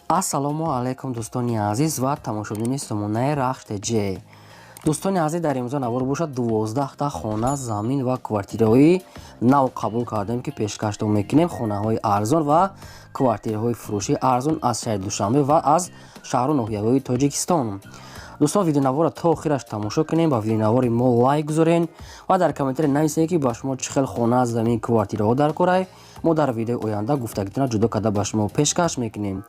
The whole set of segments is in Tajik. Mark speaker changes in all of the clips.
Speaker 1: Ассалому алайкум, дӯстони азиз ва тамошобинони сомонаи Рахш ТЖ. Дӯстони азиз, дар имрӯза навор бошад, 12та хона, замин ва квартираҳои нав қабул кардем, ки пешкаштон мекунем. Хонаҳои арзон ва квартираҳои фурӯшии арзон аз шаҳри Душанбе ва аз шаҳру ноҳияҳои Тоҷикистон. Дӯстон, видеонаворро то охираш тамошо кунем, ба видеонавори мо лайк гузорен ва дар комментария нависед, ки ба шумо чӣ хел хона, замин, квартираҳо дар корай. Мо дар видеои оянда гуфтагитона ҷудо карда ба шумо пешкаш мекунем.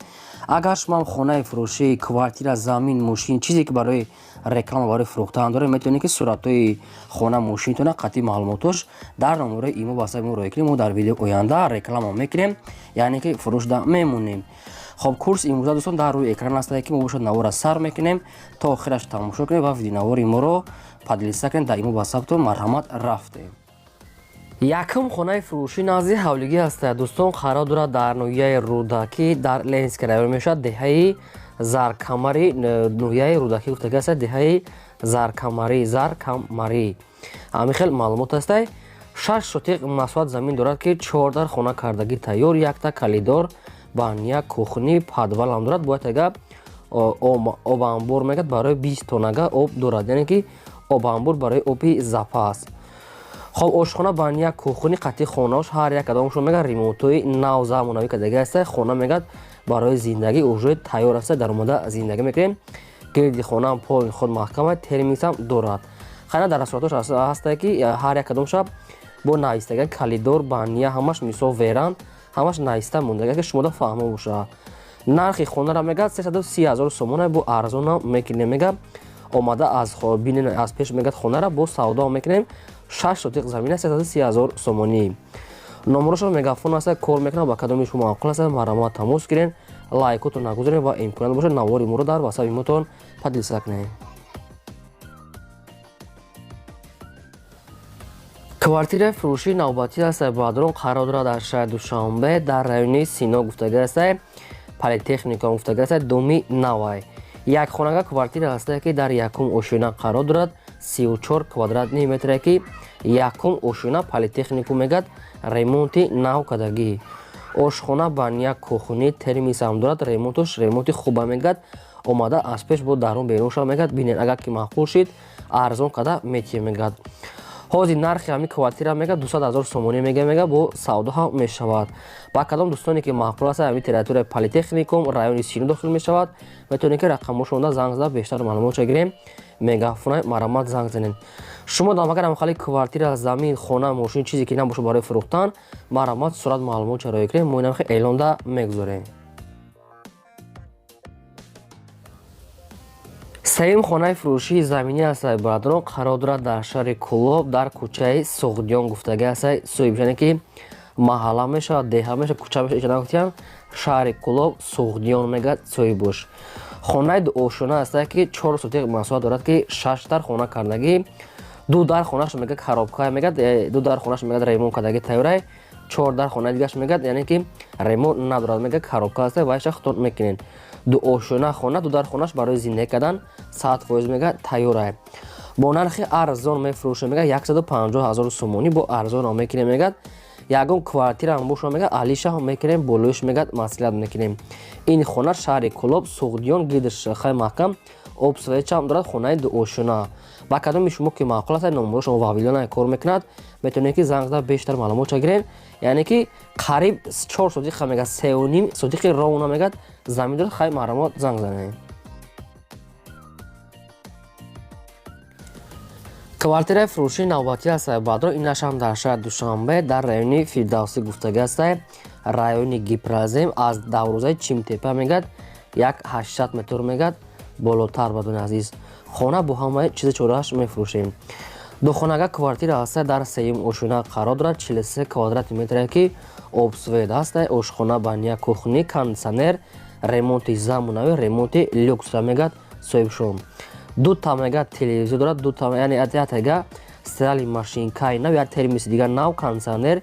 Speaker 1: Агар шумо ҳам хонаи фурӯшӣ, квартира, замин, мошин, чизе ки барои реклама, барои фурӯхтан доред, метавонед, ки суратҳои хона, мошинтона қатъи маълумотош дар номерои имо ватсапи мо роя кунем. Мо дар видеои оянда реклама мекунем, яъне ки фурӯшда мемонем. Хоб, курс имрӯза, дӯстон, дар рӯи экран астае, ки мо бошад навора сар мекунем, то охираш тамошо кунем ва видеонавори моро поделиться кунем дар имо ватсаптон. Марҳамат, рафтем. Якум хонаи фурӯшӣ назди ҳавлигӣ ҳаста, дӯстон, қарор дорад дар ноҳияи Рӯдакӣ, дар Ленинский район мешавад, деҳаи Заркамари, ноҳияи Рӯдакӣ гуфтагӣ аста, деҳаи Заркамарӣ, Заркамарӣ. Ҳамин хел маълумот ҳастай. 6 сотиқ масоҳат замин дорад, ки чор дар хона кардагӣ тайёр, якта коридор, баня, кухня, подвал ҳам дорад. Бояд гап, обанбор мегӯяд, барои 20 тоннага об дорад, яъне ки обанбор барои оби запас. Хоб, ошхона, баня, кухня қатъи хонаош, ҳар як кадомшон мегӯяд ремонтҳои нав, замонавӣ кардагӣ ҳаста. Хона мегӯяд барои зиндагӣ уже тайёр аста, даромада зиндагӣ мекунем. Гирди хонаам пои худ маҳкама, термисам дорад. Хайна, дар суратош ҳастае, ки ҳар як кадомша бо навистага коридор, баня, ҳамаш, мисол, веранда, ҳамаш нависта мондага, ки шумода фаҳмо бошад. Нархи хонара мегӯяд 330 000 сомона, бо арзона мекунем, мегӯяд, омада аз бинен аз пеш, мегӯяд, хонара бо савдо мекунем. 6 сотиқ замина, 330 000 сомонӣ. Номерошон мегафон аста, кор мекунад. Ба кадоми шумо маъқул аста, марҳамат, тамос гирен, лайкотон нагузорем ва имконият бошад, навори моро дар ватсапи мотон поделиться кунем. Квартираи фурӯшии навбатӣ аст, бародарон, қарор дорад дар шаҳри Душанбе, дар райони Сино гуфтагӣ аст, Политехникум гуфтагӣ аст, доми навай. Як хонага квартира ҳастае, ки дар якум ошёна қарор дорад, 34 квадратный метре, ки якум ошёна, Политехникум мегӯяд, ремонти нав кардагӣ. Ошхона, баня, кухня, термисам дорад, ремонтош ремонти хуба, мегӯяд, омада аз пеш бо дарун берун шава, мегӯяд, бинед, агар ки маъқул шид, арзон карда метиҳем, мегӯяд. Ҳозир нархи ҳамин квартира мегӯяд 200 000 сомонӣ мегӯяд, бо савдо ҳам мешавад. Ба кадом дӯстоне ки маъқул аст, ҳамин территорияи Политехникум, райони Сино дохил мешавад, метавонед, ки рақамҳошонда занг зада бештар маълумотша гирем. Мегафона, марҳамат, занг занед. Шумо дам агар ҳамхали квартира, замин, хона, мошин, чизе ки набошад барои фурӯхтан, марҳамат, сурат, маълумотша роя кунем, мо инамхел эълонда мегузорем. Сеюм хонаи фурӯшии заминӣ ҳастад, бародарон, қарор дорад дар шаҳри Кӯлоб, дар кӯчаи Суғдиён гуфтагӣ ҳастад. Соҳибшане ки маҳалла мешавад, деҳа мешавад, кӯча мешавад, ича нагуфтиям. Шаҳри Кӯлоб, Суғдиён мегӯяд соҳибош. Хонаи дуошона ҳастад, ки 4 сотиқ масоҳат дорад, ки шаш дар хона кардагӣ, ду дар хонаш мегӯяд коробка, мегӯяд, ду дар хонаш мегӯяд ремонт кардагӣ тайёрай, чор дар хонаи дигаш мегӯяд, яъне ки ремонт надорад, мегӯяд, коробка аста, вайша худтон мекунед. Дуошона хона, ду дар хонаш барои зиндагӣ кардан 100% мегӯяд тайёрай. Бо нархи арзон мефурӯшем, мегӯяд, 150 000 сомонӣ, бо арзон мекунем, мегӯяд. Ягон квартираам боша, мегӯяд, алиша мекунем, болоиш, мегӯяд, маслиҳат мекунем. Ин хона шаҳри Кӯлоб, Суғдиён, гирдиш хай маҳкам, об, свет ам дорад. Хонаи дуошона. Ба кадоми шумо ки маъқул аст, номерошон вавилона кор мекунад, метавонед, ки занг зада бештар маълумотша гирем. Яъне ки қариб 4 сотиқа, мегӯяд, 3,5 сотиқи ровно, мегӯяд, замин дорад. Хай, марҳамат, занг занед. Квартираи фурӯшии навбатӣ аст, бародарон, инашам дар шаҳри Душанбе, дар райони Фирдавсӣ гуфтагӣ астае, райони Гипрозем, аз дарвозаи Чимтепа, мегӯяд, як 800 метр, мегӯяд, болотар. Бародарони азиз, хона бо ҳамаи чизи чорааш мефурӯшем. Духонага квартира ҳаста, дар сеюм ошёна қарор дорад, 43 квадрати метре, ки об, свет ҳаста, ошхона, баня, кухня, кондитсионер, ремонти замонавӣ, ремонти люкса, мегӯяд соҳибшон. Дута, мегӯяд, телевизор дорад, дута, яъне ятага стиральный машинкаи нав, як термиси дигар нав, кондитсионер,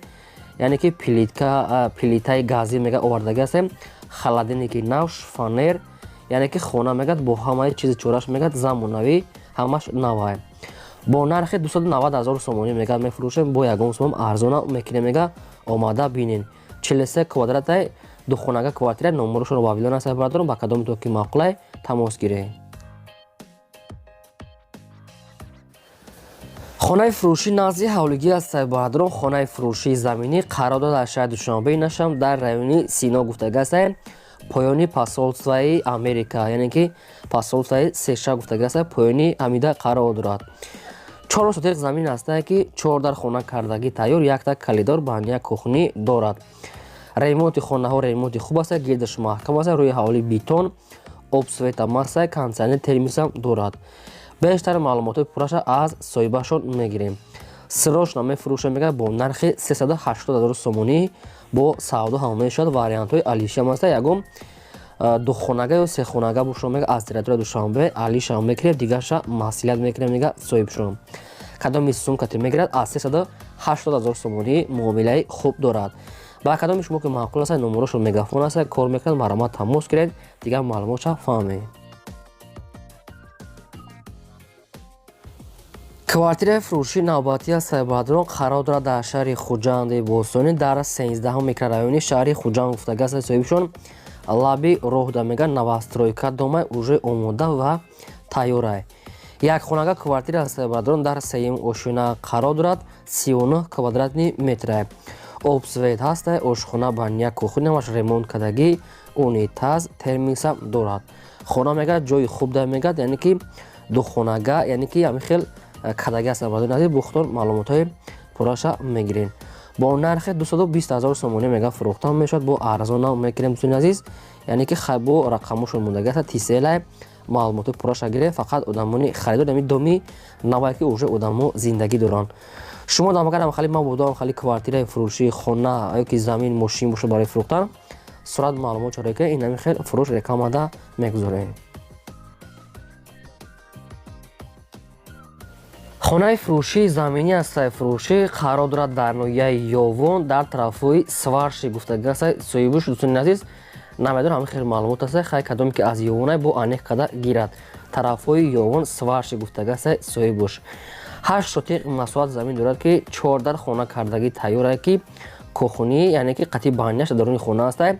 Speaker 1: яъне ки плитка, плитаи газӣ, мегӯяд, овардагӣ ҳастем, холодильники нав, шифоньер, яъне ки хона, мегӯяд, бо ҳамаи чизи чораш, мегӯяд, замонавӣ, ҳамаш навай. Бо нархи 290 000 сомонӣ, мегӯяд, мефурӯшем, бо ягон сомон арзона мекунем, мегӯяд, омада бинен. 43 квадратай. Духонага квартира номерошонро вавилон аст, бародарон, ба кадомтон ки маъқулай, тамос гиред. Хонаи фурӯшӣ назди ҳавлигӣ аст, бародарон. Хонаи фурӯшии заминӣ қарор дорад дар шаҳри Душанбе, нашам дар райони Сино гуфтага аст, поёни посольствои Америка, яъне ки посольствои США гуфтага аст, поёни ҳамида қарор дорад. 4 сотиқ замин ҳастае, ки 4 дар хона кардагӣ тайёр, якта калидор, баня, кухни дорад. Ремонти хонаҳо ремонти хуб аст, гирдаш маҳкам аст, рӯи ҳавлӣ бетон, об, света маста, кондитсионер, термосам дорад. Бештар маълумотҳои пурраша аз соҳибашон мегирем. Срочно мефурӯшем, мегӯяд, бо нархи 380 ҳазор сомонӣ бо савдо ҳам мешавад. Вариантҳои алишиам аста, ягон духонага ё сехонага бошо, мега, аз территорияи Душанбе алишам мекунем, дигарша маслиҳат мекунем, мега соҳибшон. Кадоми сумкате мегирад, аз 380 ҳазор сомонӣ муомилаи хуб дорад. Ба кадоми шумо ки маъқул аст, номерошон мегафон аст, кор мекунад, марҳамат, тамос гиред, дигар маълумотша фаҳмед. Квартираи фурӯшии навбатӣ аст, бародарон, қарор дорад дар шаҳри Хуҷанди бостонӣ, дар 13 микрорайони шаҳри Хуҷанд гуфтага аст соҳибшон, лаби роҳда, мега, новостройка домай уже омода ва тайёрай. Як хонага квартира аст, бародарон, дар сеюм ошёна қарор дорад, 39 квадратный метрай. Об, свет ҳастай, ошхона, баня, кухня ҳамаш ремонт кардагӣ, унитаз, термосам дорад. Хона, мега, ҷои хуб да, мегад, яъне ки духонага, яъне ки ҳамин хел кадаги аст, бародарони азиз, бухтон маълумотҳои пурраша мегирем. Бо нархи 220 ҳазор сомонӣ, мега, фурӯхта мешавад, бо арзона мекунем, дӯстони азиз, яъне ки хай бо рақамошон мондаги аст, тиселай маълумотҳои пурраша гирем. Фақат одамони харидор ами доми навае, ки уже одамо зиндагӣ доранд. Шумо дамагарам хали мабудам хали квартираи фурӯшии хона ё ки замин, мошин бошад барои фурӯхтан, сурат маълумот чора ки ин ҳамин хел фурӯш рекламада мегузорем. Хонаи фурӯшии заминӣ аст, фурӯшӣ қарор дорад дар ноҳияи Ёвон, дар тарафҳои Сварши гуфтага аст соҳибуш. Дӯстони азиз, намедонам, ҳамин хел маълумот аст, хай кадоме ки аз Ёвонай бо аниқ када гирад. Тарафҳои Ёвон, Сварши гуфтага аст соҳибуш. 8 сотиқ масоҳат замин дорад, ки 4 дар хона кардагӣ тайёрае, ки кухни, яъне ки қатъи баняш дар даруни хона ҳастай.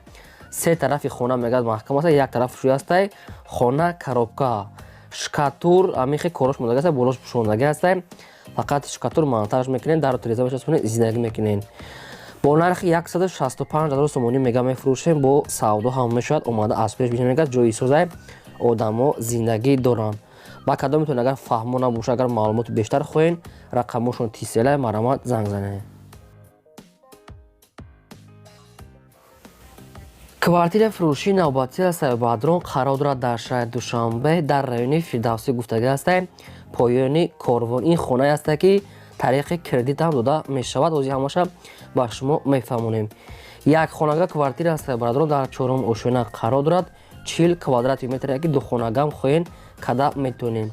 Speaker 1: Се тарафи хона, мегӯяд, маҳкам аст, як тараф шӯй ҳастай. Хона коробка, шкатур, ҳамин хел корош мондаги аст, болош пӯшондаги аст, фақат шкатур монтаж мекунед, дару тереза мечаспонед, зиндагӣ мекунед. Бо нархи 165 ҳазор сомонӣ, мега, мефурӯшем, бо савдо ҳам мешавад, омада аз пеш бинед, мега, ҷои созай, одамо зиндагӣ доранд. Ба кадометон агар фаҳмо набошад, агар маълумоти бештар хоҳед, рақамошон тиселай, марҳамат, занг занед. Квартираи фурӯшии навбатӣ аст, бародарон, қарор дорад дар шаҳри Душанбе, дар райони Фирдавсӣ гуфтага аст, поёни корвон. Ин хонае аст, ки тариқи кредит ҳам дода мешавад, ҳозир ҳамаша ба шумо мефаҳмонем. Як хонага квартира аст, бародарон, дар чорум ошёна қарор дорад, 40 квадрати метр, ки духонагаам хоҳем када метавонем.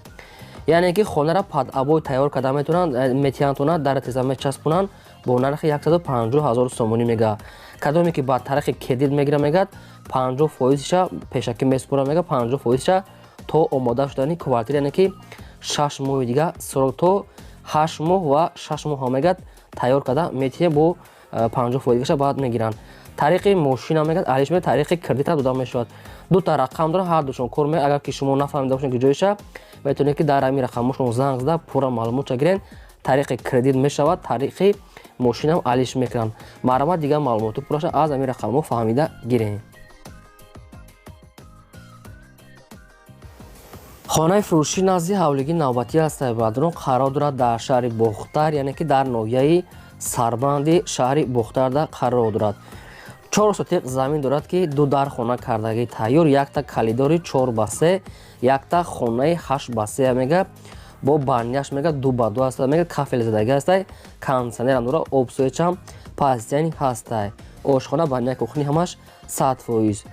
Speaker 1: Яъне ки хонаро под обой тайёр карда метавонанд, метиҳанд, дар теза мечаспонанд бо нархи 150 ҳазор сомонӣ, мега. Кадоме ки ба тариқи кредит мегира, мегӯяд, 50 фоизша пешакӣ месупорад, мега, 50 фоизша то омода шудани квартира, яъне ки 6 моҳи дига срок, то 8 моҳ ва 6 моҳ ҳам, мегӯяд, тайёр карда метиҳем, бо 50 фоизигаша баъд мегиранд. Тариқи мошина, мегӯяд, алиш тариқи кредита дода мешавад. Дута рақам дорад, ҳар душон кор. Агар ки шумо нафаҳмида бошед ки ҷоиша, метавонед ки дар ҳамин рақамошон занг зада пурра маълумотша гиред. Тариқи кредит мешавад, тариқи мошинам алиш мекунанд. Марҳамат, дигар маълумоти пурраша аз ҳамин рақамҳо фаҳмида гиред. Хонаи фурӯшӣ назди ҳавлигӣ навбатӣ аст, бародарон, қарор дорад дар шаҳри Бохтар, яъне ки дар ноҳияи Сарбанди шаҳри Бохтарда қарор дорад. 4 сотиқ замин дорад, ки ду дар хона кардагӣ тайёр, якта калидори 4 ба 3, якта хонаи 8 ба 3, мега, бо баняш, мега, 2 ба 2 аст, мега, кафел задагӣ ҳастай, кондитсионерам дорад, обсӯечам пасияни ҳастай, ошхона, баня, кухни ҳамаш 100%.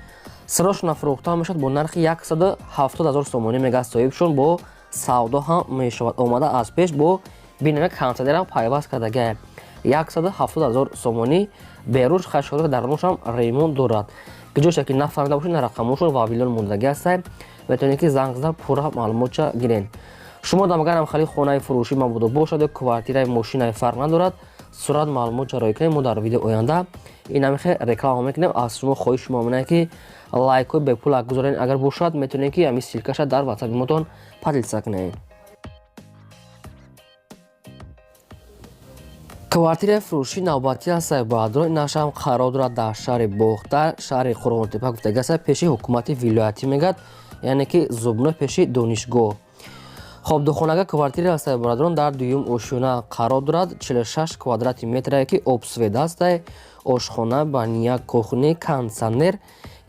Speaker 1: Срочно фурӯхта мешавад бо нархи 170 ҳазор сомонӣ, мега соҳибшон, бо савдо ҳам мешавад, омада аз пеш бо бинаме, кондитсионерам пайваст кардагиа. 170 ҳазор сомонӣ беруш хашода, даруношам ремонт дорад. Ки ҷоша ки нафаҳмида бошед, на рақамошон вавилон мондагӣ ҳастай, метавонед ки занг зада пурра маълумотша гиред. Шумо дамагарам хали хонаи фурӯшӣ мабудо бошад ё квартираи, мошинаи, фарқ надорад. Сурат маълумот чароӣ кунем, мо дар видео оянда ин ҳамихел реклама мекунем. Аз шумо хоҳиш шумо ки лайкҳои бепул гузорен. Агар бошад, метавонед ки ҳамин ссылкаша дар ватсапи мотон поделиться кунед. Квартираи фурӯшии навбатӣ ҳастае, бародарон. Инашам қарор дорад дар шаҳри Бохтар, шаҳри Қурғонтепа гуфтагӣ аст, пеши ҳукумати вилоятӣ мегӯяд, яъне ки зубной, пеши донишгоҳ. Хоб, духонага квартира ҳастае, бародарон, дар дуюм ошёна қарор дорад, 46 квадрати метрае ки об, свет ҳастае, ошхона, баня, кухня, кондитсионер.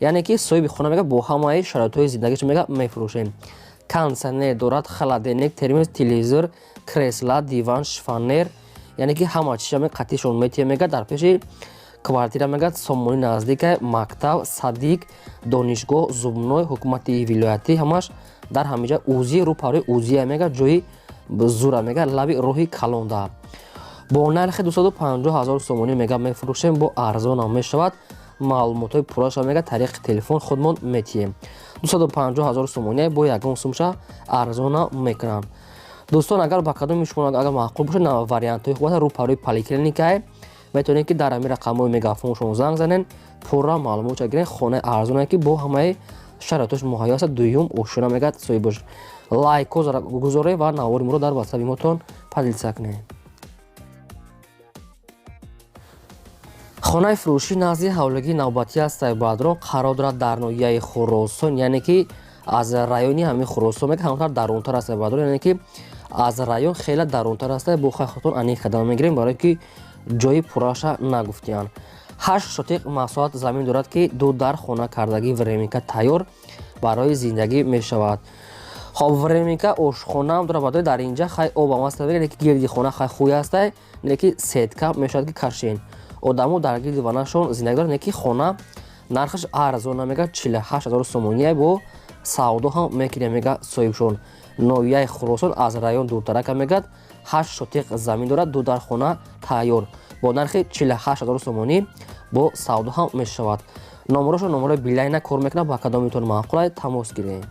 Speaker 1: Яъне ки соҳиби хона мегӯяд, бо ҳамаи шароитҳои зиндагиш мега мефурӯшем. Кондитсионер дорад, холодильник, термос, телевизор, кресла, диван, шифоньер, яъне ки ҳама чиза қатишон метия. Мега дар пеши квартира мегӯяд сомонӣ наздика, мактаб, садик, донишгоҳ, зубной, ҳукумати вилоятӣ, ҳамаш дар ҳамиҷа. Узи рӯ парои узия мега, ҷои зура мега, лаби роҳи калонда. Бо нархи 250 ҳазор сомонӣ мега мефурӯшем, бо арзонам мешавад. Маълумотҳои пурраша мега тариқи телефон худмон метиҳем. 250 ҳазор сомонӣ, бо ягон сумша арзона мекунанд. Дӯстон, агар ба кадоми шумо агар маъқул бошад, вариантҳои хуб рӯ парои поликлиникае, метавонед ки дар ҳамин рақамҳои мегафоншон занг занед, пурра маълумотша гиред. Хонаи арзоне ки бо ҳамаи шароитош муҳайё аст, дуюм ошёна мегӯяд соҳибош. Лайкҳо гузоред ва навори моро дар ватсапи мотон поделиться кунед. Хонаи фурӯшӣ назди ҳавлигии навбатӣ ҳастае, бародарон, қарор дорад дар ноҳияи Хуросон, яъне ки аз райони ҳамин Хуросон мега ҳамтар дарунтар аст, бародарон, яъне ки аз район хеле дарунтар аст. Бо хай хотон аниқ қадам мегирем, барое ки ҷои пурраша нагуфтиянд. 8 сотиқ масоҳат замин дорад ки ду дар хона кардагӣ, временка тайёр барои зиндагӣ мешавад. Хоб, временка ошхонаам дорад, барои дар инҷа хай обам аст, леки гирди хона хай хуй аста, леки сетка мешавад ки кашен. Одамо дар гирди ванашон зиндагӣ дорад, леки хона нархаш арзона мега, 48 ҳазор сомония, бо савдо ҳам мекунем мега соҳибшон. Ноҳияи Хуросон, аз район дуртарака мегӯяд, 8 сотиқ замин дорад, ду дар хона тайёр бо нархи 48 ҳазор сомонӣ, бо савдо ҳам мешавад. Номерошо номерои Билайна кор мекунад. Ба кадомитон маъқул, тамос гирем.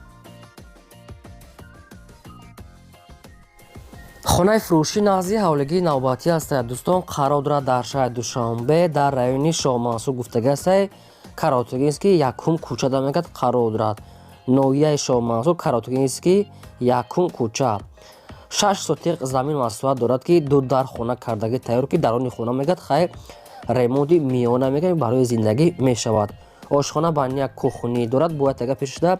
Speaker 1: Хонаи фурӯшӣ назди ҳавлигии навбатӣ ҳастад, дӯстон, қарор дорад дар шаҳри Душанбе, дар райони Шоҳмансур гуфтагӣ ҳастад, Каротугинский якум кӯчада мегӯяд қарор дорад. Ноҳияи Шоҳмансур, Каротугинский якум кӯча. 6 сотиқ замин масоҳат дорад ки ду дар хона кардагӣ тайёр, ки даруни хона мегӯяд хай ремонти миёна мегӯяд барои зиндагӣ мешавад. Ошхона, баня, кухня дорад, бояд ага пешшуда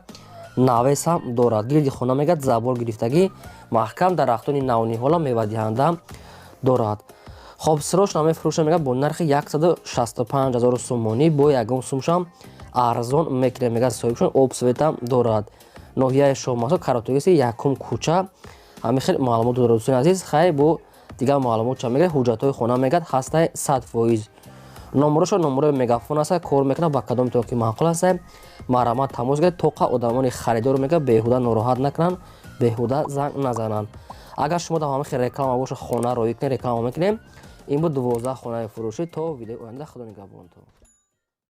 Speaker 1: навес ҳам дорад. Гирди хона мегӯяд забор гирифтагӣ маҳкам, дарахтони навниҳола мевадиҳанда дорад. Хоб, срочно мефурӯша мегӯяд бо нархи 165 ҳазор сомонӣ, бо ягон сумшам арзон мекунем мегӯяд соҳибшон. Об, светам дорад. Ноҳияи Шоҳмансур, Каротугиси якум кӯча. Ҳамин хел маълумот дорад, дӯстони азиз. Хай, бо дигар маълумот ча мегӯяд, ҳуҷҷатҳои хона мегӯяд ҳастаи 100%. Номерошо номерои мегафон аста, кор мекунад. Ба кадомитон ки маъқул аста, марҳамат, тамос гиред, тоқа одамони харидорро мегӯяд беҳуда нороҳат накунанд, беҳуда занг назананд. Агар шумо дар ҳамин хел реклама боша, хона роӣ кунед, реклама мекунем. Ин буд 12 хонаи фурӯшӣ. То видеои оянда, худо нигаҳбонтон.